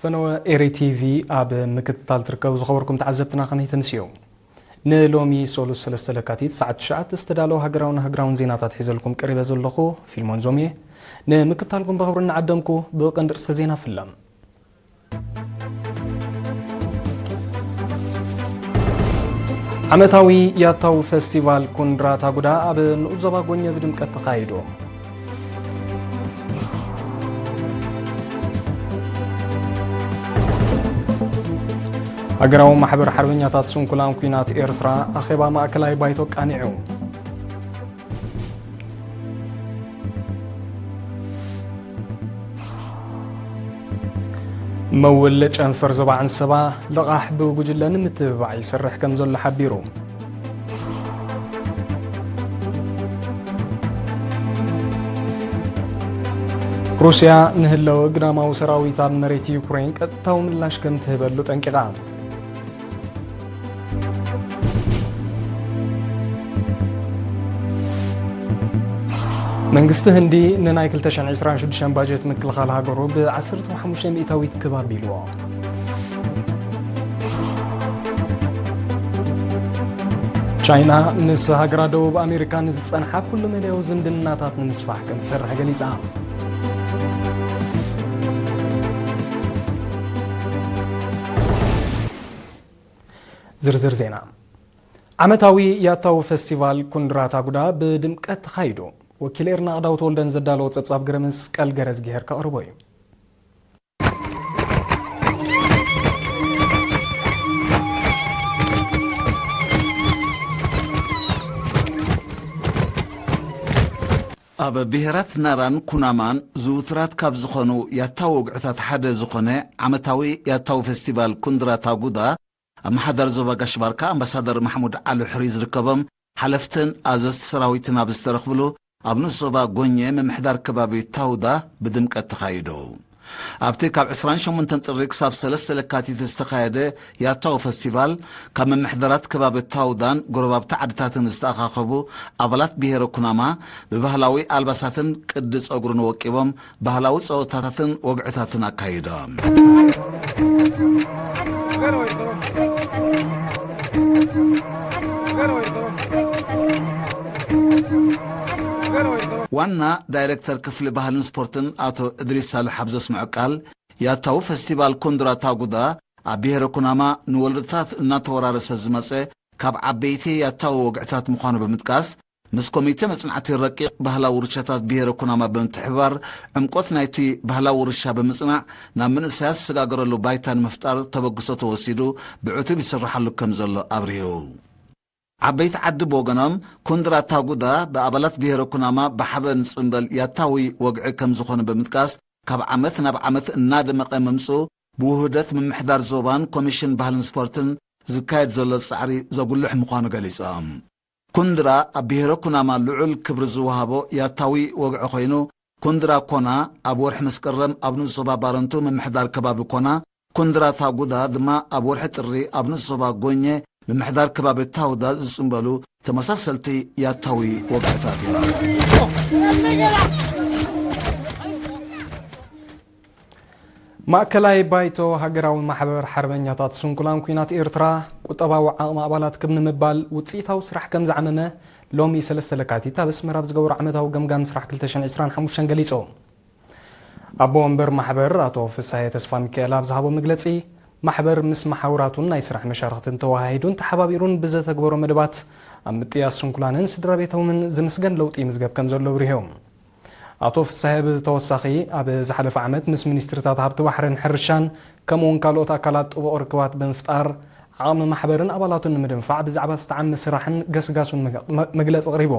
ፈነወ ኤሪ ቲቪ ኣብ ምክትታል ትርከቡ ዝኸበርኩም ተዓዘብትና ከመይ ተምስዩ? ንሎሚ ሰሉስ ሰለስተ ለካቲት ሰዓት ትሽዓተ ዝተዳለወ ሃገራውን ሃገራውን ዜናታት ሒዘልኩም ቀሪበ ዘለኹ ፊልሞን ዞም እየ። ንምክትታልኩም ብኽብሪ እናዓደምኩ ብቐንዲ ርእስተ ዜና ፍለም። ዓመታዊ ያታው ፈስቲቫል ኩንድራ ታጉዳ ኣብ ንኡስ ዞባ ጎኘ ብድምቀት ተኻይዱ። ሃገራዊ ማሕበር ሓርበኛታት ስንኩላን ኲናት ኤርትራ ኣኼባ ማእከላይ ባይቶ ቃኒዑ። መውል ጨንፈር ዞባ ዓንሰባ ልቓሕ ብጉጅለ ንምትብባዕ ይሰርሕ ከም ዘሎ ሓቢሩ። ሩስያ ንህለው ግዳማዊ ሰራዊት ኣብ መሬት ዩክሬን ቀጥታዊ ምላሽ ከም ትህበሉ ጠንቂቓ። መንግስቲ ህንዲ ንናይ ክልተ ሽሕን ዕስራን ሽዱሽተን ባጀት ምክልኻል ሃገሩ ብ ዓሰርተ ሓሙሽተ ሚእታዊት ክብ ኣቢልዎ። ቻይና ምስ ሃገራት ደቡብ ኣሜሪካ ንዝጸንሓ ኩሉ መዳያዊ ዝምድናታት ንምስፋሕ ከም ትሰርሕ ገሊጻ። ዝርዝር ዜና። ዓመታዊ ያታው ፈስቲቫል ኩንድራ ታጉዳ ብድምቀት ተኻይዱ። ወኪል ኤርና ኣቕዳው ተወልደን ዘዳለዎ ጸብጻብ ገረመስቀል ገረዝግሄር ከቕርቦ እዩ። ኣብ ብሄራት ናራን ኩናማን ዝውትራት ካብ ዝኾኑ ያታዊ ወግዕታት ሓደ ዝኾነ ዓመታዊ ያታዊ ፈስቲቫል ኩንድራ ታጉዳ፣ ኣመሓዳሪ ዞባ ጋሽ ባርካ ኣምባሳደር ማሕሙድ ዓሊ ሕሩይ ዝርከቦም ሓለፍትን ኣዘዝቲ ሰራዊትን ኣብ ዝተረኽብሉ ኣብ ንኡስ ዞባ ጎኘ ምምሕዳር ከባቢ ታውዳ ብድምቀት ተኻይዱ። ኣብቲ ካብ ዕስራን ሸሞንተን ጥሪ ክሳብ ሰለስተ ለካቲት ዝተኻየደ ያታው ፈስቲቫል፣ ካብ ምምሕዳራት ከባቢ ታውዳን ጎረባብቲ ዓድታትን ዝተኣኻኸቡ ኣባላት ብሄረ ኩናማ ብባህላዊ ኣልባሳትን ቅዲ ጸጉርን ወቂቦም ባህላዊ ጸወታታትን ወግዕታትን ኣካይዶም። ዋና ዳይሬክተር ክፍሊ ባህልን ስፖርትን ኣቶ እድሪስ ሳልሕ ኣብ ዘስምዖ ቃል፣ ያታዊ ፈስቲቫል ኮንድራ ታጉዳ ኣብ ብሄረ ኩናማ ንወለዶታት እናተወራረሰ ዝመጸ ካብ ዓበይቲ ያታዊ ወግዕታት ምዃኑ ብምጥቃስ፣ ምስ ኮሚተ መጽናዕቲ ረቂቕ ባህላዊ ውርሻታት ብሄረ ኩናማ ብምትሕብባር፣ ዕምቆት ናይቲ ባህላዊ ውርሻ ብምጽናዕ፣ ናብ መንእሰያት ዝሰጋገረሉ ባይታ ንምፍጣር ተበግሶ ተወሲዱ ብዕቱብ ይስርሓሉ ከም ዘሎ ኣብሪሁ። ዓበይቲ ዓዲ ብወገኖም፣ ኩንድራ ታጉዳ ብኣባላት ብሄረ ኩናማ ብሓበን ጽምበል ያታዊ ወግዒ ከም ዝኾነ ብምጥቃስ፣ ካብ ዓመት ናብ ዓመት እናደመቐ ምምጽኡ ብውህደት ምምሕዳር ዞባን ኮሚሽን ባህልን ስፖርትን ዝካየድ ዘሎ ጻዕሪ ዘጉልሕ ምዃኑ ገሊጾም። ኩንድራ ኣብ ብሄረ ኩናማ ልዑል ክብሪ ዝወሃቦ ያታዊ ወግዒ ኮይኑ፣ ኩንድራ ኮና ኣብ ወርሒ መስከረም ኣብ ንኡስ ዞባ ባረንቱ ምምሕዳር ከባቢ ኮና፣ ኩንድራ ታጉዳ ድማ ኣብ ወርሒ ጥሪ ኣብ ንኡስ ዞባ ጎኘ ምምሕዳር ከባቢ ታውዳ ዝጽምበሉ ተመሳሰልቲ ያታዊ ወግዕታት እዮም። ማእከላይ ባይቶ ሃገራዊ ማሕበር ሓርበኛታት ስንኩላን ኲናት ኤርትራ፣ ቁጠባዊ ዓቕሚ ኣባላት ክብ ንምባል ውጽኢታዊ ስራሕ ከም ዝዓመመ ሎሚ ሰለስተ ለካቲት ኣብ ኣስመራ ኣብ ዝገበሮ ዓመታዊ ገምጋም ስራሕ ክልተ ሽሕን ዕስራን ሓሙሽተን ገሊጹ። ኣቦ ወንበር ማሕበር ኣቶ ፍሳሐ ተስፋ ሚካኤል ኣብ ዝሃቦ መግለጺ፣ ማሕበር ምስ መሓውራቱን ናይ ስራሕ መሻርኽትን ተወሃሂዱን ተሓባቢሩን ብዘተግበሮ መደባት ኣብ ምጥያስ ስንኩላንን ስድራ ቤቶምን ዝምስገን ለውጢ ይምዝገብ ከም ዘሎ ኣብሪሆም። ኣቶ ፍሳሐ ብተወሳኺ፣ ኣብ ዝሓለፈ ዓመት ምስ ሚኒስትሪታት ሃብቲ ባሕርን ሕርሻን ከምኡ እውን ካልኦት ኣካላት ጥቡቕ ርክባት ብምፍጣር ዓቕሚ ማሕበርን ኣባላቱን ንምድንፋዕ ብዛዕባ ዝተዓመ ስራሕን ገስጋሱን መግ-፣ መ-፣ መግለጺ ኣቕሪቡ።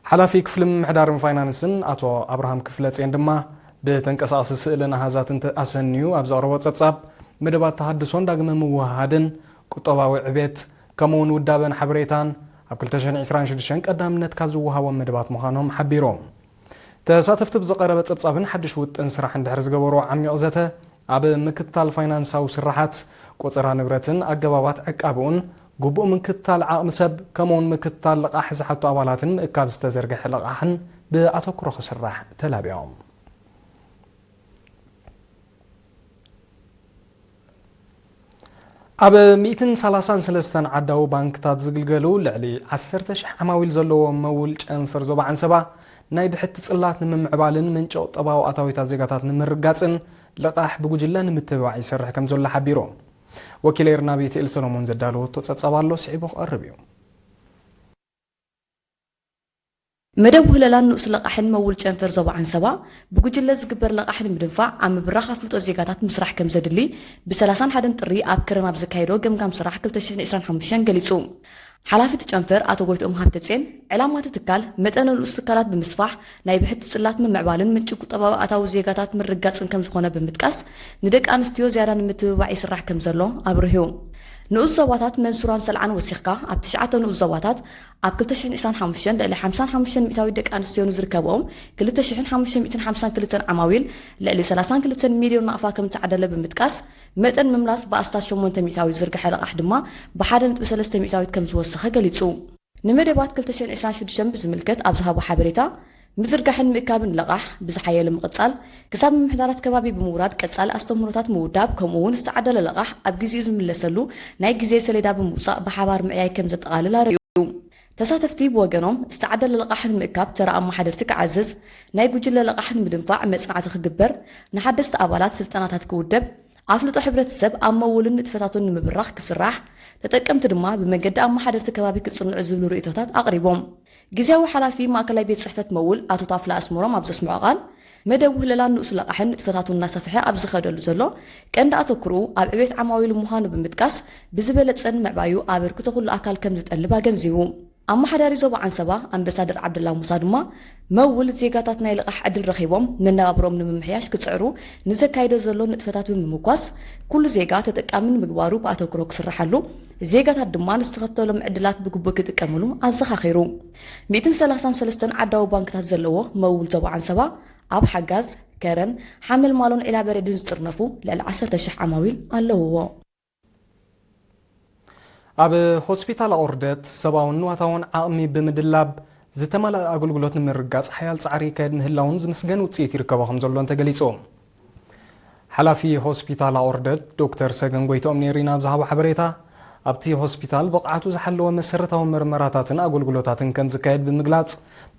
ሓላፊ ክፍሊ ምምሕዳርን ፋይናንስን ኣቶ ኣብርሃም ክፍለጼን ድማ ብተንቀሳቓሲ ስእልን ኣሃዛትን ተ-፣ ኣሰንዩ ኣብ ዘቕረቦ ጸብጻብ፣ መደባት ተሃድሶን ዳግመ ምውህሃድን፣ ቁጠባዊ ዕቤት፣ ከምኡውን ውዳበን ሓበሬታን ኣብ ክልተ ሽሕን ዕስራን ሽዱሽተን ቀዳምነት ካብ ዝወሃቦም መደባት ምዃኖም ሓቢሮም። ተሳተፍቲ ብዝቐረበ ጸብጻብን ሓድሽ ውጥን ስራሕን ድሕሪ ዝገበርዎ ዓሚቕ ዘተ፣ ኣብ ምክትታል ፋይናንሳዊ ስርሓት፣ ቆጸራ ንብረትን ኣገባባት ዕቃብኡን፣ ግቡእ ምክትታል ዓቕሚ ሰብ፣ ከምኡውን ምክትታል ልቓሕ ዝሓቱ ኣባላትን ምእካብ ዝተዘርግሐ ልቓሕን ብኣተኩሮ ክስራሕ ተላቢዮም። ኣብ ሚእትን ሰላሳን ሰለስተን ዓዳዊ ባንክታት ዝግልገሉ ልዕሊ ዓሰርተ ሽሕ ዓማዊል ዘለዎ መውል ጨንፈር ዞባ ዓንሰባ፣ ናይ ብሕቲ ጽላት ንምምዕባልን ምንጪ ቁጠባዊ ኣታዊታት ዜጋታት ንምርጋጽን ልቓሕ ብጉጅለ ንምትብባዕ ይሰርሕ ከም ዘሎ ሓቢሩ። ወኪለይ ርናቤት ኤል ሰሎሞን ዘዳለወቶ ጸብጻብ ኣሎ፣ ስዒቡ ክቐርብ እዩ። መደብ ውህለላን ንኡስ ለቓሕን መውል ጨንፈር ዞባ ዓንሰባ፣ ብጉጅለ ዝግበር ለቓሕ ንምድንፋዕ ኣብ ምብራኽ ኣፍልጦ ዜጋታት ምስራሕ ከም ዘድሊ፣ ብ ሰላሳን ሓደን ጥሪ ኣብ ከረን ኣብ ዘካየዶ ገምጋም ስራሕ ክልተ ሽሕን ዕስራን ሓሙሽተን ገሊጹ። ሓላፊ እቲ ጨንፈር ኣቶ ጎይትኦም ሃብተጼን፣ ዕላማ እቲ ትካል መጠነ ንኡስ ትካላት ብምስፋሕ፣ ናይ ብሕቲ ጽላት ምምዕባልን ምንጪ ቁጠባዊ ኣታዊ ዜጋታት ምርጋጽን ከም ዝኾነ ብምጥቃስ፣ ንደቂ ኣንስትዮ ዝያዳ ንምትብባዕ ይስራሕ ከም ዘሎ ኣብርሁ። ንኡስ ዞባታት መንሱራን ሰልዓን ወሲኽካ፣ ኣብ ትሽዓተ ንኡስ ዞባታት ኣብ ክልተ ሽሕን ዕስራን ሓሙሽተን ልዕሊ ሓምሳን ሓሙሽተን ሚእታዊት ደቂ ኣንስትዮ ንዝርከብኦም ክልተ ሽሕን ሓሙሽተ ሚእትን ሓምሳን ክልተን ዓማዊል ልዕሊ ሰላሳን ክልተን ሚልዮን ናቕፋ ከም ዝተዓደለ ብምጥቃስ፣ መጠን ምምላስ ብኣስታት ሸሞንተ ሚእታዊት ዝርግሐ ልቓሕ ድማ ብሓደ ነጥቢ ሰለስተ ሚእታዊት ከም ዝወሰኸ ገሊጹ። ንመደባት ክልተ ሽሕን ዕስራን ሽዱሽተን ብዝምልከት ኣብ ዝሃቦ ሓበሬታ፣ ምዝርጋሕን ምእካብን ልቓሕ ብዝሓየለ ምቕጻል፣ ክሳብ ምምሕዳራት ከባቢ ብምውራድ ቀጻሊ ኣስተምህሮታት ምውዳብ፣ ከምኡ እውን ዝተዓደለ ልቓሕ ኣብ ግዜኡ ዝምለሰሉ ናይ ግዜ ሰሌዳ ብምውጻእ ብሓባር ምዕያይ ከም ዘጠቓልል ኣረዩ። ተሳተፍቲ ብወገኖም፣ ዝተዓደለ ልቓሕ ንምእካብ ተራ ኣመሓደርቲ ክዓዝዝ፣ ናይ ጉጅለ ልቓሕ ንምድንፋዕ መጽናዕቲ ክግበር፣ ንሓደስቲ ኣባላት ስልጠናታት ክውደብ፣ ኣፍልጦ ሕብረተሰብ ኣብ መውልን ንጥፈታቱን ንምብራኽ ክስራሕ፣ ተጠቀምቲ ድማ ብመንገዲ ኣመሓደርቲ ከባቢ ክጽንዑ ዝብሉ ርእይቶታት ኣቕሪቦም። ግዝያዊ ሓላፊ ማእከላይ ቤት ጽሕፈት መውል ኣቶ ታፍላ ኣስመሮም ኣብ ዘስምዖ ቃል፣ መደብ ውህለላን ንኡስ ለቓሕን ንጥፈታቱ እናሰፍሐ ኣብ ዝኸደሉ ዘሎ ቀንዲ ኣተኩርኡ ኣብ ዕቤት ዓማዊሉ ምዃኑ ብምጥቃስ፣ ብዝበለጸ ንምዕባዩ ኣበርክቶ ኩሉ ኣካል ከም ዝጠልብ ኣገንዚቡ። ኣመሓዳሪ ዞባ ዓንሰባ ኣምበሳደር ዓብደላ ሙሳ ድማ፣ መውል ዜጋታት ናይ ልቓሕ ዕድል ረኺቦም መነባብሮም ንምምሕያሽ ክጽዕሩ ንዘካይዶ ዘሎ ንጥፈታት ብምምኳስ፣ ኩሉ ዜጋ ተጠቃሚ ንምግባሩ ብኣተኩሮ ክስርሓሉ፣ ዜጋታት ድማ ንዝተኸፍተሎም ዕድላት ብግቡእ ክጥቀምሉ ኣዘኻኺሩ። ሚእትን ሰላሳን ሰለስተን ዓዳዊ ባንክታት ዘለዎ መውል ዞባ ዓንሰባ፣ ኣብ ሓጋዝ፣ ከረን፣ ሓመልማሎን ዒላበሬድን ዝጥርነፉ ልዕሊ ዓሰርተ ሽሕ ዓማዊል ኣለውዎ። ኣብ ሆስፒታል ኣቑርደት ሰብኣውን ንዋታውን ዓቕሚ ብምድላብ፣ ዝተማልኣ ኣገልግሎት ንምርጋጽ ሓያል ጻዕሪ ይካየድ ምህላውን ዝምስገን ውጽኢት ይርከቦ ከም ዘሎን ተገሊጹ። ሓላፊ ሆስፒታል ኣቑርደት ዶክተር ሰገን ጎይትኦም ኔሪና ኣብ ዝሃቦ ሓበሬታ፣ ኣብቲ ሆስፒታል ብቕዓቱ ዝሓለወ መሰረታዊ መርመራታትን ኣገልግሎታትን ከም ዝካየድ ብምግላጽ፣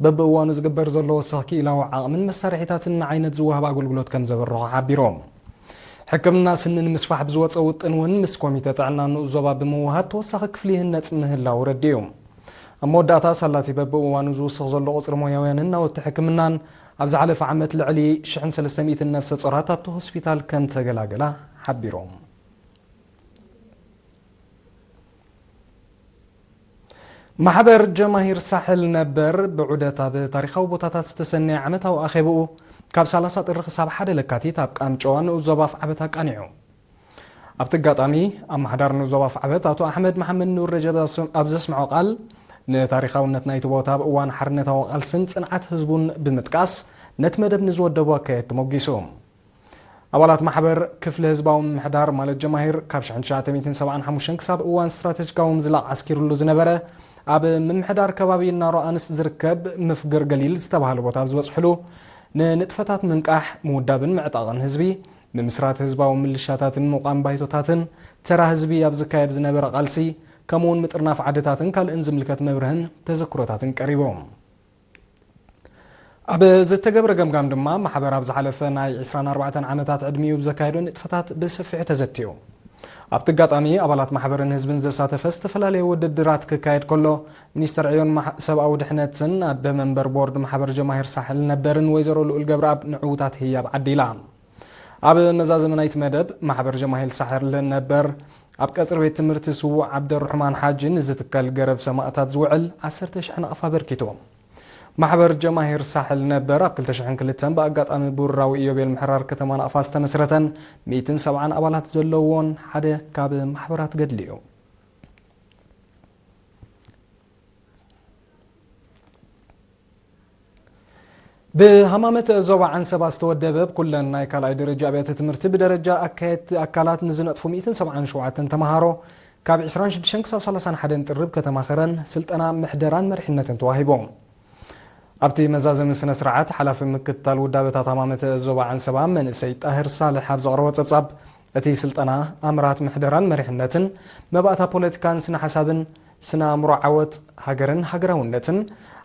በብእዋኑ ዝግበር ዘሎ ወሳኺ ክኢላዊ ዓቕምን መሳርሒታትን ንዓይነት ዝወሃብ ኣገልግሎት ከም ዘበረኾ ሓቢሮም። ሕክምና ስኒ ንምስፋሕ ብዝወጸ ውጥን እውን ምስ ኮሚተ ጥዕና ንኡስ ዞባ ብምውሃድ ተወሳኺ ክፍሊ ይህነጽ ምህላው ረዲኡ። ኣብ መወዳእታ ሳላቲ በብእዋኑ ዝውስኽ ዘሎ ቁጽሪ ሞያውያንን ናውቲ ሕክምናን፣ ኣብ ዝሓለፈ ዓመት ልዕሊ ሽሕን ሰለስተ ሚእትን ነፍሰ ጾራት ኣብቲ ሆስፒታል ከም ተገላገላ ሓቢሮም። ማሕበር ጀማሂር ሳሕል ነበር ብዑደት ኣብ ታሪኻዊ ቦታታት ዝተሰነየ ዓመታዊ ኣኼብኡ፣ ካብ ሰላሳ ጥሪ ክሳብ ሓደ ለካቲት ኣብ ቃምጨዋ ንኡስ ዞባ ኣፍዓበት ኣቃኒዑ። ኣብቲ ኣጋጣሚ፣ ኣመሓዳሪ ንኡስ ዞባ ኣፍዓበት ኣቶ ኣሕመድ መሓመድ ኑር ረጀብ ኣብ ዘስምዖ ቃል፣ ንታሪኻውነት ናይቲ ቦታ ኣብ እዋን ሓርነታዊ ቃልስን ጽንዓት ህዝቡን ብምጥቃስ፣ ነቲ መደብ ንዝወደቡ ኣካየድቲ ሞጊሱ። ኣባላት ማሕበር ክፍሊ ህዝባዊ ምምሕዳር ማለት ጀማሂር፣ ካብ ሽሕን ትሽዓተ ሚእትን ሰብዓን ሓሙሽተን ክሳብ እዋን ስትራተጂካዊ ምዝላቕ ዓስኪሩሉ ዝነበረ፣ ኣብ ምምሕዳር ከባቢ ናሮ ኣንስ ዝርከብ ምፍግር ገሊል ዝተባህለ ቦታ ኣብ ዝበጽሕሉ፣ ንንጥፈታት ምንቃሕ፣ ምውዳብን ምዕጣቕን ህዝቢ፣ ምምስራት ህዝባዊ ምልሻታትን ምቋም ባይቶታትን፣ ተራ ህዝቢ ኣብ ዝካየድ ዝነበረ ቃልሲ፣ ከምኡውን ምጥርናፍ ዓድታትን ካልእን ዝምልከት መብርህን ተዘክሮታትን ቀሪቦም። ኣብ ዝተገብረ ገምጋም ድማ፣ ማሕበር ኣብ ዝሓለፈ ናይ ዕስራን ኣርባዕተን ዓመታት ዕድሚኡ ብዘካየዶ ንጥፈታት ብሰፊሑ ተዘትዩ። ኣብቲ ኣጋጣሚ፣ ኣባላት ማሕበርን ህዝብን ዘሳተፈ ዝተፈላለየ ውድድራት ክካየድ ከሎ፣ ሚኒስተር ዕዮን ማሕ-፣ ሰብኣዊ ድሕነትን ኣደ መንበር ቦርድ ማሕበር ጀማሂር ሳሕል ነበርን ወይዘሮ ልኡል ገብረኣብ ንዕዉታት ህያብ ዓዲላ። ኣብ መዛዘሚ ናይቲ መደብ፣ ማሕበር ጀማሂር ሳሕል ነበር ኣብ ቀጽሪ ቤት ትምህርቲ ስዉእ ዓብደርሕማን ሓጂ ንዝትከል ገረብ ሰማእታት ዝውዕል ዓሰርተ ሽሕ ናቕፋ ኣበርኪቱ። ማሕበር ጀማሂር ሳሕል ነበር ኣብ ክልተ ሽሕን ክልተን ብኣጋጣሚ ብውራዊ ኢዮቤል ምሕራር ከተማ ናቕፋ ዝተመስረተን ሚእትን ሰብዓን ኣባላት ዘለዎን ሓደ ካብ ማሕበራት ገድሊ እዩ። ብሃማመተ ዞባ ዓንሰባ ዝተወደበ፣ ኣብ ኩለን ናይ ካልኣይ ደረጃ ኣብያተ ትምህርቲ ብደረጃ ኣካየድቲ ኣካላት ንዝነጥፉ ሚእትን ሰብዓን ሸውዓተን ተምሃሮ፣ ካብ ዕስራን ሽዱሽተን ክሳብ ሰላሳን ሓደን ጥሪ ኣብ ከተማ ከረን ስልጠና ምሕደራን መሪሕነትን ተዋሂቦም። ኣብቲ መዛዘሚ ስነ ስርዓት፣ ሓላፊ ምክትታል ውዳበታት ሃማመተ ዞባ ዓንሰባ መንእሰይ ጣህር ሳልሕ ኣብ ዘቕረቦ ጸብጻብ፣ እቲ ስልጠና ኣምራት ምሕደራን መሪሕነትን፣ መባእታ ፖለቲካን ስነ ሓሳብን፣ ስነ ኣእምሮ ዓወት ሃገርን ሃገራውነትን፣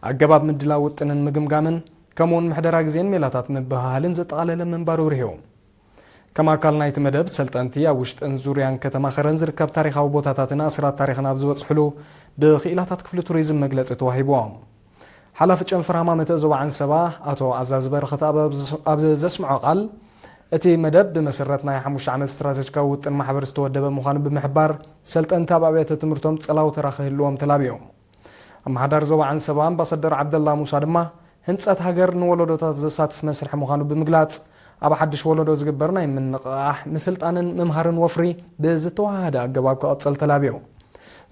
ኣገባብ ምድላው ውጥንን ምግምጋምን፣ ከምኡውን ምሕደራ ግዜን ሜላታት ምብህሃልን ዘጠቓለለ ምንባሩ ኣብሪሁ። ከም ኣካል ናይቲ መደብ፣ ሰልጠንቲ ኣብ ውሽጥን ዙርያን ከተማ ኸረን ዝርከብ ታሪኻዊ ቦታታትን ኣስራት ታሪኽን ኣብ ዝበጽሕሉ፣ ብክኢላታት ክፍሊ ቱሪዝም መግለጺ ተዋሂብዎም። ሓላፊ ጨንፈር ሃማመተ ዞባ ዓንሰባ ኣቶ ኣዛዚ በረኸት ኣብ፣ ኣብ ዘስምዖ ቃል፣ እቲ መደብ ብመሰረት ናይ ሓሙሽተ ዓመት ስትራተጂካዊ ውጥን ማሕበር ዝተወደበ ምዃኑ ብምሕባር፣ ሰልጠንቲ ኣብ ኣብያተ ትምህርቶም ጸላዊ ተራ ክህልዎም ተላብዮም። ኣመሓዳሪ ዞባ ዓንሰባ ኣምባሳደር ዓብደላ ሙሳ ድማ፣ ህንጸት ሃገር ንወለዶታት ዘሳትፍ መስርሕ ምዃኑ ብምግላጽ፣ ኣብ ሓድሽ ወለዶ ዝግበር ናይ ምንቕቓሕ፣ ምስልጣንን ምምሃርን ወፍሪ ብዝተዋሃሃደ ኣገባብ ክቐጽል ተላብዮም።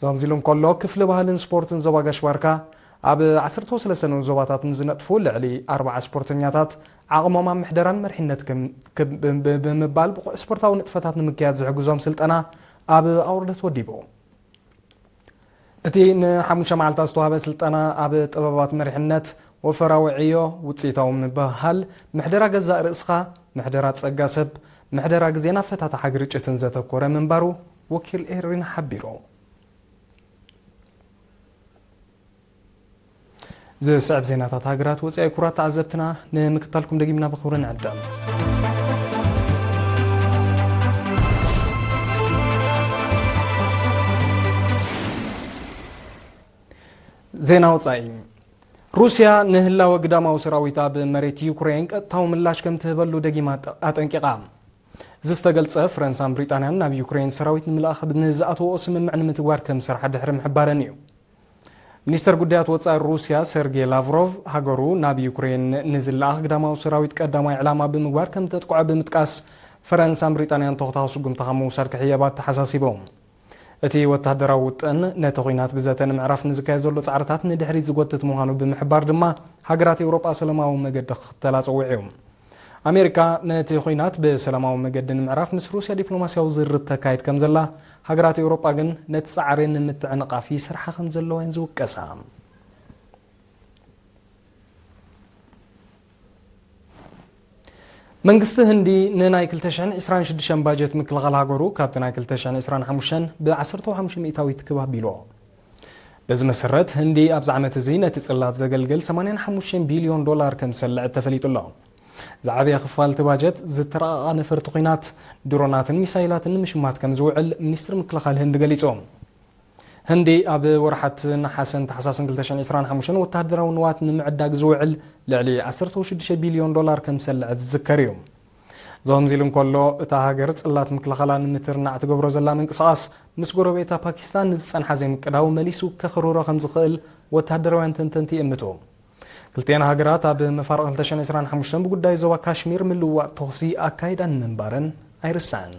ከምዚ ኢሉ እንከሎ፣ ክፍሊ ባህልን ስፖርትን ዞባ ጋሽ ባርካ፣ ኣብ ዓሰርተ ሰለስተ ንኡስ ዞባታት ንዝነጥፉ ልዕሊ ኣርብዓ ስፖርተኛታት ዓቕሞም ኣብ ምሕደራን መሪሕነት ክም-፣ ክብ-፣ ብ-፣ ብ-፣ ብምባል ብቑዕ ስፖርታዊ ንጥፈታት ንምክያድ ዝሕግዞም ስልጠና ኣብ ኣውርደት ወዲቡ። እቲ ንሓሙሽተ መዓልታት ዝተዋህበ ስልጠና ኣብ ጥበባት መሪሕነት፣ ወፈራዊ ዕዮ፣ ውፅኢታዊ ምብህሃል፣ ምሕደራ ገዛእ ርእስኻ፣ ምሕደራ ጸጋ ሰብ፣ ምሕደራ ግዜን ኣፈታትሓ ግርጭትን ዘተኮረ ምንባሩ ወኪል ኤሪና ሓቢሩ። ዝስዕብ ዜናታት ሃገራት ወጻኢ ክቡራት ተዓዘብትና ንምክታልኩም ደጊምና ብኽብሪ ንዕድም። ዜና ወጻኢ። ሩስያ ንህላወ ግዳማዊ ሰራዊት ኣብ መሬት ዩክሬን ቀጥታዊ ምላሽ ከም ትህበሉ ደጊማ ኣጠ-፣ ኣጠንቂቓ። እዚ ዝተገልጸ፣ ፈረንሳን ብሪጣንያን ናብ ዩክሬን ሰራዊት ንምልኣኽ ንዝኣተወኦ ስምምዕ ንምትግባር ከም ዝሰርሓ ድሕሪ ምሕባረን እዩ። ሚኒስተር ጉዳያት ወጻኢ ሩስያ ሰርጌ ላቭሮቭ፣ ሃገሩ ናብ ዩክሬን ንዝለኣኽ ግዳማዊ ሰራዊት ቀዳማይ ዕላማ ብምግባር ከም ተጥቅዖ ብምጥቃስ፣ ፈረንሳን ብሪጣንያን ተኸታዊ ስጉምቲ ካብ ምውሳድ ክሕየባ ተሓሳሲቦም። እቲ ወተሃደራዊ ውጥን፣ ነቲ ኲናት ብዘተ ንምዕራፍ ንዝካየድ ዘሎ ጻዕርታት ንድሕሪት ዝጎትት ምዃኑ ብምሕባር ድማ፣ ሃገራት ኤውሮጳ ሰላማዊ መገዲ ክኽተላ ጸዊዑ። ኣሜሪካ ነቲ ኲናት ብሰላማዊ መገዲ ንምዕራፍ ምስ ሩስያ ዲፕሎማስያዊ ዝርርብ ተካይድ ከም ዘላ፣ ሃገራት ኤውሮጳ ግን ነቲ ጻዕሪ ንምትዕንቓፍ ይሰርሓ ከም ዘለዋ እየን ዝውቀሳ። መንግስቲ ህንዲ ንናይ ክልተ ሽሕን ዕስራን ሽዱሽተን ባጀት ምክልኻል ሃገሩ ካብቲ ናይ ክልተ ሽሕን ዕስራን ሓሙሽተን ብ ዓሰርተ ሓሙሽተ ሚእታዊት ክብ ኣቢልዎ። በዚ መሰረት፣ ህንዲ ኣብዚ ዓመት እዚ ነቲ ጽላት ዘገልግል ሰማንያን ሓሙሽተን ቢልዮን ዶላር ከም ዝሰልዐት ተፈሊጡ ኣሎ። ዝዓበየ ክፋል እቲ ባጀት ዝተረቓቓ ነፈርቲ ኲናት፣ ድሮናትን ሚሳይላትን ንምሽማት ከም ዝውዕል ሚኒስትሪ ምክልኻል ህንዲ ገሊጹ። ህንዲ ኣብ ወርሓት ነሓሰን ታሕሳስን ክልተ ሽሕን ዕስራን ሓሙሽተን ወተሃደራዊ ንዋት ንምዕዳግ ዝውዕል ልዕሊ ዓሰርተ ሽዱሽተ ቢልዮን ዶላር ከም ዝሰልዐት ዝዝከር እዩ። እዚ ከምዚ ኢሉ እንከሎ፣ እታ ሃገር ጽላት ምክልኻላ ንምትርናዕ ትገብሮ ዘላ ምንቅስቓስ፣ ምስ ጎረቤታ ፓኪስታን ንዝጸንሓ ዘይምቅዳው መሊሱ ከኽርሮ ከም ዝኽእል ወተሃደራውያን ተንተንቲ ይእምቱ። ክልቲኤን ሃገራት ኣብ መፋርቕ ክልተ ሽሕን ዕስራን ሓሙሽተን ብጉዳይ ዞባ ካሽሚር ምልውዋጥ ተኹሲ ኣካይዳን ምንባረን ኣይርሳዕን።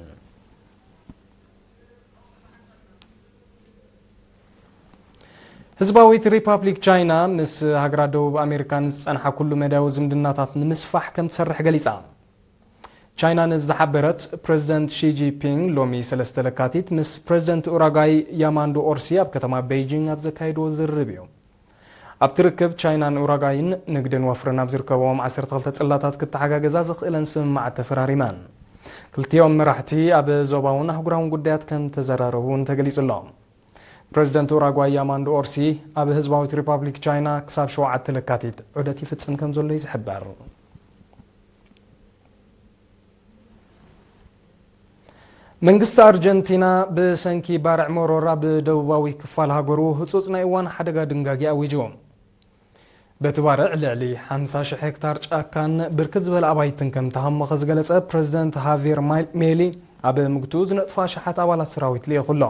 ህዝባዊት ሪፓብሊክ ቻይና ምስ ሃገራት ደቡብ ኣሜሪካ ንዝጸንሓ ኩሉ መዳያዊ ዝምድናታት ንምስፋሕ ከም ትሰርሕ ገሊጻ። ቻይና ነዚ ዝሓበረት፣ ፕረዚደንት ሺ ጂንፒንግ ሎሚ ሰለስተ ለካቲት ምስ ፕረዚደንት ኡራጋይ ያማንዶ ኦርሲ ኣብ ከተማ ቤይጂንግ ኣብ ዘካየድዎ ዝርርብ እዩ። ኣብቲ ርክብ፣ ቻይናን ኡራጋይን ንግድን ወፍርን ኣብ ዝርከብዎም ዓሰርተ ክልተ ጽላታት ክተሓጋገዛ ዘኽእለን ስምምዓት ተፈራሪመን። ክልቲኦም መራሕቲ ኣብ ዞባውን ኣህጉራውን ጉዳያት ከም ተዘራረቡ እውን ተገሊጹ ኣሎ። ፕረዚደንት ኡራጓይ ያማንዶ ኦርሲ ኣብ ህዝባዊት ሪፓብሊክ ቻይና ክሳብ ሸውዓተ ለካቲት ዑደት ይፍጽም ከም ዘሎ እዩ ዝሕበር። መንግስቲ ኣርጀንቲና ብሰንኪ ባርዕ መሮር ኣብ ደቡባዊ ክፋል ሃገሩ ህጹጽ ናይ እዋን ሓደጋ ድንጋጌ ኣዊጁ። በቲ ባርዕ ልዕሊ ሓምሳ ሺሕ ሄክታር ጫካን ብርክት ዝበለ ኣባይትን ከም ተሃሞኸ ዝገለጸ ፕረዚደንት ሃቪየር ማይ-፣ ሜሊ፣ ኣብ ምግቱ ዝነጥፉ ኣሽሓት ኣባላት ሰራዊት ልኢኹ ኣሎ።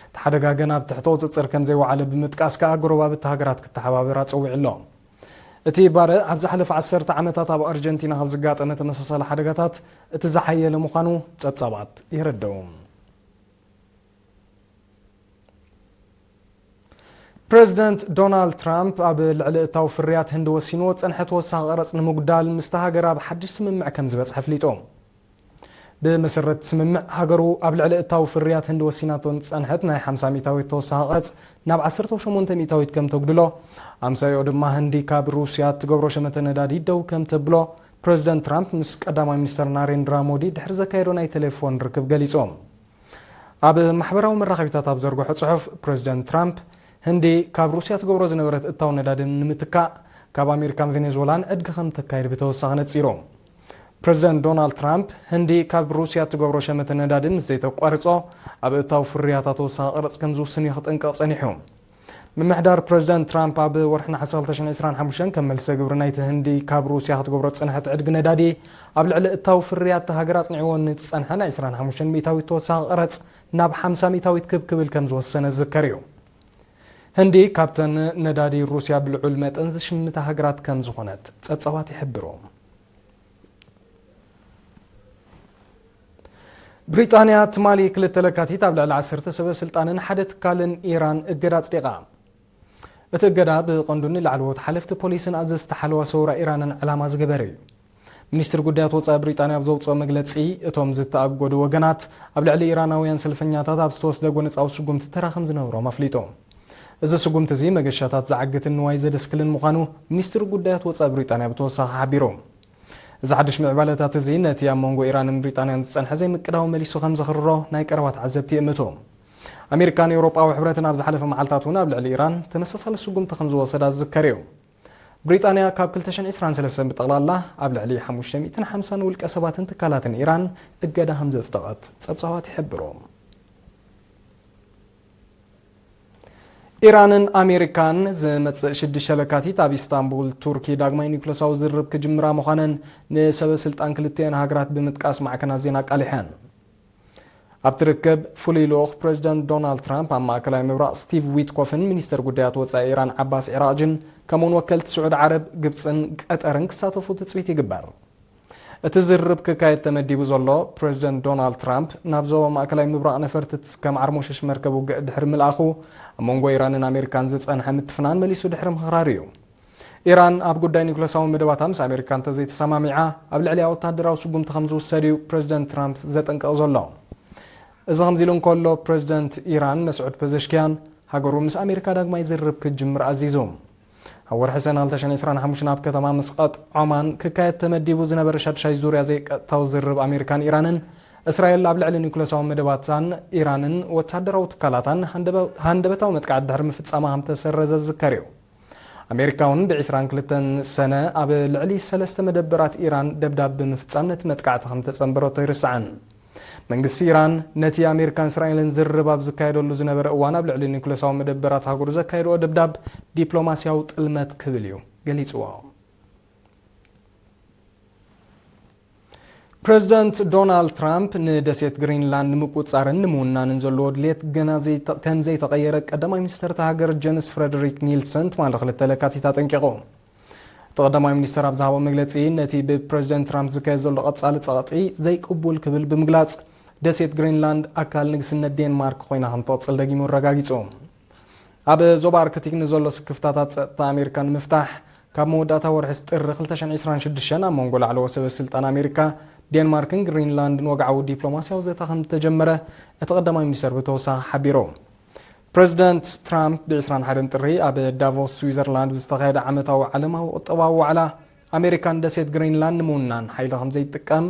እቲ ሓደጋ ግን ኣብ ትሕቲ ቁጽጽር ከም ዘይወዓለ ብምጥቃስ ከኣ ጎረባብቲ ሃገራት ክተሓባበራ ጸዊዑ ኣሎ። እቲ ባርዕ ኣብ ዝሓለፈ ዓሰርተ ዓመታት ኣብ ኣርጀንቲና ካብ ዘጋጠመ ተመሳሳሊ ሓደጋታት እቲ ዝሓየለ ምዃኑ ጸብጻባት የረድኡ። ፕረዚደንት ዶናልድ ትራምፕ ኣብ ልዕሊ እታው ፍርያት ህንዲ ወሲንዎ ዝጸንሐ ተወሳኺ ቀረጽ ንምጉዳል ምስታ ሃገር ኣብ ሓድሽ ስምምዕ ከም ዝበጽሐ ኣፍሊጡ። ብመሰረት ስምምዕ፣ ሃገሩ ኣብ ልዕሊ እታው ፍርያት ህንዲ ወሲናቶ ዝጸንሐት ናይ ሓምሳ ሚእታዊት ተወሳኺ ቀረጽ ናብ ዓሰርተ ሸሞንተ ሚእታዊት ከም ተጉድሎ፣ ኣምሳይኡ ድማ ህንዲ ካብ ሩስያ እትገብሮ ሸመተ ነዳዲ ደው ከም ተብሎ ፕሬዚደንት ትራምፕ ምስ ቀዳማይ ሚኒስተር ናሬንድራ ሞዲ ድሕሪ ዘካየዶ ናይ ቴሌፎን ርክብ ገሊጾም። ኣብ ማሕበራዊ መራኸቢታት ኣብ ዘርግሖ ጽሑፍ፣ ፕሬዚደንት ትራምፕ፣ ህንዲ ካብ ሩስያ ትገብሮ ዝነበረት እታው ነዳዲ ንምትካእ፣ ካብ ኣሜሪካን ቬኔዙዌላን ዕድጊ ከም ተካይድ ብተወሳኺ ነጺሩ። ፕሬዚደንት ዶናልድ ትራምፕ፣ ህንዲ ካብ ሩስያ ትገብሮ ሸመተ ነዳዲ ምስ ዘይተቋርጾ፣ ኣብ እታው ፍርያታ ተወሳኺ ቀረጽ ከም ዝውስን እዩ ክጥንቀቕ ጸኒሑ። ምምሕዳር ፕሬዚደንት ትራምፕ ኣብ ወርሒ ነሓሰ ክልተ ሽሕን ዕስራን ሓሙሽተን ከም መልሰ ግብሪ ናይቲ ህንዲ ካብ ሩስያ ክትገብሮ ዝጸንሐት ዕድጊ ነዳዲ፣ ኣብ ልዕሊ እታው ፍርያት እታ ሃገር ኣጽኒዕዎ ንዝጸንሐ ናይ ዕስራን ሓሙሽተን ሚእታዊት ተወሳኺ ቀረጽ ናብ ሓምሳ ሚእታዊት ክብ ክብል ከም ዝወሰነ ዝዝከር እዩ። ህንዲ ካብተን ነዳዲ ሩስያ ብልዑል መጠን ዝሽምታ ሃገራት ከም ዝኾነት ጸብጻባት ይሕብሩ። ብሪጣንያ ትማሊ ክልተ ለካቲት ኣብ ልዕሊ ዓሰርተ ሰበ ስልጣንን ሓደ ትካልን ኢራን እገዳ ኣጽዲቓ። እቲ እገዳ ብቐንዱ ንላዕለዎት ሓለፍቲ ፖሊስን ኣዘዝቲ ሓለዋ ሰውራ ኢራንን ዕላማ ዝገበረ እዩ። ሚኒስትሪ ጉዳያት ወጻኢ ብሪጣንያ ኣብ ዘውጽኦ መግለጺ፣ እቶም ዝተኣገዱ ወገናት ኣብ ልዕሊ ኢራናውያን ሰልፈኛታት ኣብ ዝተወስደ ጎነጻዊ ስጉምቲ ተራ ከም ዝነበሮም ኣፍሊጡ። እዚ ስጉምቲ እዚ መገሻታት ዝዓግትን ንዋይ ዘደስክልን ምዃኑ ሚኒስትሪ ጉዳያት ወጻኢ ብሪጣንያ ብተወሳኺ ሓቢሩ። እዚ ሓድሽ ምዕባለታት እዚ ነቲ ኣብ መንጎ ኢራንን ብሪጣንያን ዝጸንሐ ዘይምቅዳው መሊሱ ከም ዘኽርሮ ናይ ቀረባ ተዓዘብቲ ይእምቱ። ኣሜሪካን ኤውሮጳዊ ሕብረትን ኣብ ዝሓለፈ መዓልታት እውን ኣብ ልዕሊ ኢራን ተመሳሳሊ ስጉምቲ ከም ዝወሰዳ ዝዝከር እዩ። ብሪጣንያ ካብ ክልተ ሽሕን ዕስራን ሰለስተን ብጠቕላላ ኣብ ልዕሊ ሓሙሽተ ሚእትን ሓምሳን ውልቀ ሰባትን ትካላትን ኢራን እገዳ ከም ዘጽደቐት ጸብጻባት ይሕብሩ። ኢራንን ኣሜሪካን ዝመጽእ ሽዱሽተ ለካቲት ኣብ ኢስታንቡል ቱርኪ ዳግማይ ኒውክለሳዊ ዝርርብ ክጅምራ ምዃነን ንሰበ ስልጣን ክልቲኤን ሃገራት ብምጥቃስ ማዕከናት ዜና ኣቃሊሐን። ኣብቲ ርክብ ፍሉይ ልኡኽ ፕሬዚደንት ዶናልድ ትራምፕ ኣብ ማእከላይ ምብራቕ ስቲቭ ዊትኮፍን ሚኒስተር ጉዳያት ወጻኢ ኢራን ዓባስ ዒራቕጅን ከምኡውን ወከልቲ ስዑዲ ዓረብ፣ ግብጽን ቀጠርን ክሳተፉ ትጽቢት ይግበር። እቲ ዝርርብ ክካየድ ተመዲቡ ዘሎ፣ ፕሬዚደንት ዶናልድ ትራምፕ ናብ ዞባ ማእከላይ ምብራቕ ነፈርቲ ከም ዓርሞሸሽ መርከብ ውግእ ድሕሪ ምልኣኹ፣ ኣብ መንጎ ኢራንን ኣሜሪካን ዝጸንሐ ምትፍናን መሊሱ ድሕሪ ምኽራሩ እዩ። ኢራን ኣብ ጉዳይ ኒውክለሳዊ መደባታ ምስ ኣሜሪካ እንተዘይተሰማሚዓ፣ ኣብ ልዕሊኣ ወተሃደራዊ ስጉምቲ ከም ዝውሰድ እዩ ፕሬዚደንት ትራምፕ ዘጠንቅቕ ዘሎ። እዚ ከምዚ ኢሉ እንከሎ፣ ፕሬዚደንት ኢራን መስዑድ ፐዘሽኪያን ሃገሩ ምስ ኣሜሪካ ዳግማይ ዝርርብ ክትጅምር ኣዚዙ። ኣብ ወርሒ ሰነ ክልተ ሽሕን ዕስራን ሓሙሽተን ኣብ ከተማ መስቀጥ ዖማን ክካየድ ተመዲቡ ዝነበረ ሻድሻይ ዙርያ ዘይቀጥታዊ ዝርርብ ኣሜሪካን ኢራንን፣ እስራኤል ኣብ ልዕሊ ኒውክለሳዊ መደባታን ኢራንን ወተሃደራዊ ትካላታን ሃንደበ-፣ ሃንደበታዊ መጥቃዕቲ ድሕሪ ምፍጻማ ከም ተሰረዘ ዝዝከር እዩ። ኣሜሪካ እውን ብ ዕስራን ክልተን ሰነ ኣብ ልዕሊ ሰለስተ መደበራት ኢራን ደብዳብ ብምፍጻም ነቲ መጥቃዕቲ ከም ተጸንበረቶ ኣይርሳዕን። መንግስቲ ኢራን ነቲ ኣሜሪካን እስራኤልን ዝርርብ ኣብ ዝካየደሉ ዝነበረ እዋን ኣብ ልዕሊ ኒውክለሳዊ መደበራት ሃገሩ ዘካየድኦ ደብዳብ ዲፕሎማስያዊ ጥልመት ክብል እዩ ገሊጽዎ። ፕሬዚደንት ዶናልድ ትራምፕ ንደሴት ግሪንላንድ ንምቁጽጻርን ንምውናንን ዘለዎ ድሌት ገና ዘይተ-፣ ከም ዘይተቐየረ ቀዳማይ ሚኒስተር እታ ሃገር ጀንስ ፍረደሪክ ኒልሰን ትማሊ ክልተ ለካቲት ኣጠንቂቑ። እቲ ቀዳማይ ሚኒስተር ኣብ ዝሃቦ መግለጺ፣ ነቲ ብፕሬዚደንት ትራምፕ ዝካየድ ዘሎ ቀጻሊ ጸቕጢ ዘይቅቡል ክብል ብምግላጽ፣ ደሴት ግሪንላንድ ኣካል ንግስነት ዴንማርክ ኮይና ከም ትቕጽል ደጊሙ ኣረጋጊጹ። ኣብ ዞባ ኣርክቲክ ንዘሎ ስክፍታታት ጸጥታ ኣሜሪካ ንምፍታሕ፣ ካብ መወዳእታ ወርሒ ጥሪ ክልተ ሽሕን ዕስራን ሽዱሽተን ኣብ መንጎ ላዕለዎት ሰበ ስልጣን ኣሜሪካ፣ ዴንማርክን ግሪንላንድን ወግዓዊ ዲፕሎማስያዊ ዘተ ከም ዝተጀመረ እቲ ቀዳማይ ሚኒስተር ብተወሳኺ ሓቢሩ። ፕሬዚደንት ትራምፕ ብ ዕስራን ሓደን ጥሪ ኣብ ዳቮስ ስዊዘርላንድ ብዝተኻየደ ዓመታዊ ዓለማዊ ቁጠባዊ ዋዕላ፣ ኣሜሪካ ንደሴት ግሪንላንድ ንምውናን ሓይሊ ከም ዘይትጥቀም፣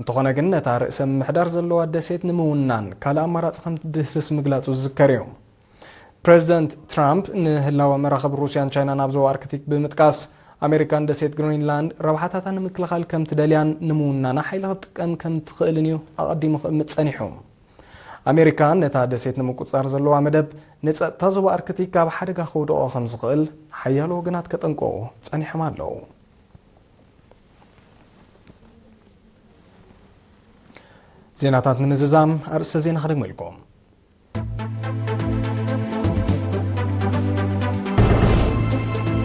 እንተኾነ ግን ነታ ርእሰ ምምሕዳር ዘለዋ ደሴት ንምውናን ካልእ ኣማራጺ ከም ትድህስስ ምግላጹ ዝዝከር እዩ። ፕሬዚደንት ትራምፕ ንህላወ መራኽብ ሩስያን ቻይናን ኣብ ዞባ ኣርክቲክ ብምጥቃስ፣ ኣሜሪካ ንደሴት ግሪንላንድ ረብሓታታ ንምክልኻል ከም ትደልያን ንምውናና ሓይሊ ክትጥቀም ከም ትኽእልን እዩ ኣቐዲሙ ክእምት ጸኒሑ። ኣሜሪካ ነታ ደሴት ንምቁጽጻር ዘለዋ መደብ ንጸጥታ ዞባ ኣርክቲክ ኣብ ሓደጋ ከውድቖ ከም ዝኽእል ሓያሎ ወገናት ከጠንቅቑ ጸኒሖም ኣለዉ። ዜናታት ንምዝዛም ኣርእስተ ዜና ከደግመልኩም።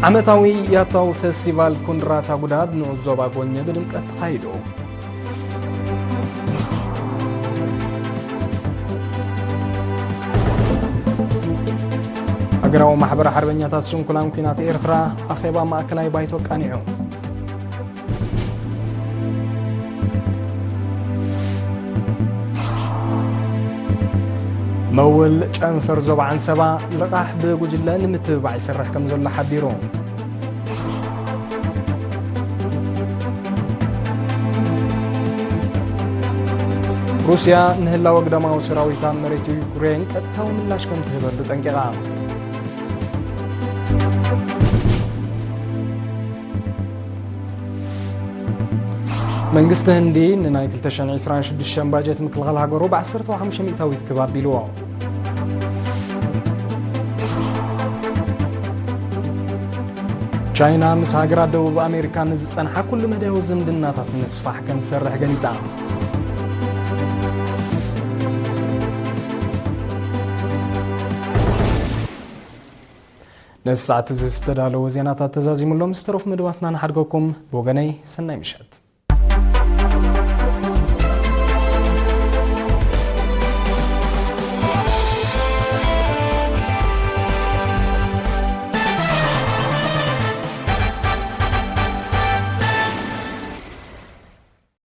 ዓመታዊ ያታው ፌስቲቫል ኩንድራ ታጉዳ ኣብ ንኡስ ዞባ ጎኘ ብድምቀት ተኻይዱ። ሃገራዊ ማሕበር ሓርበኛታት ስንኩላን ኲናት ኤርትራ ኣኼባ ማእከላይ ባይቶ ኣቃኒዑ። መውል ጨንፈር ዞባ ዓንሰባ ልቓሕ ብጉጅለ ንምትብባዕ ይሰርሕ ከም ዘሎ ሓቢሩ። ሩስያ ንህላወ ግዳማዊ ሰራዊት ኣብ መሬት ዩክሬን ቀጥታዊ ምላሽ ከም ትህበሉ ጠንቂቓ። መንግስቲ ህንዲ ንናይ ክልተ ሽሕን ዕስራን ሽዱሽተን ባጀት ምክልኻል ሃገሩ ብ ዓሰርተ ሓሙሽተ ሚእታዊት ክብ ኣቢልዎ። ቻይና ምስ ሃገራት ደቡብ ኣሜሪካ ንዝጸንሓ ኩሉ መዳያዊ ዝምድናታት ንምስፋሕ ከም ትሰርሕ ገሊጻ። ነዚ ሰዓት እዚ ዝተዳለወ ዜናታት ተዛዚሙሎም፣ ዝተረፉ መደባትና ንሓድገኩም። ብወገነይ ሰናይ ምሸት።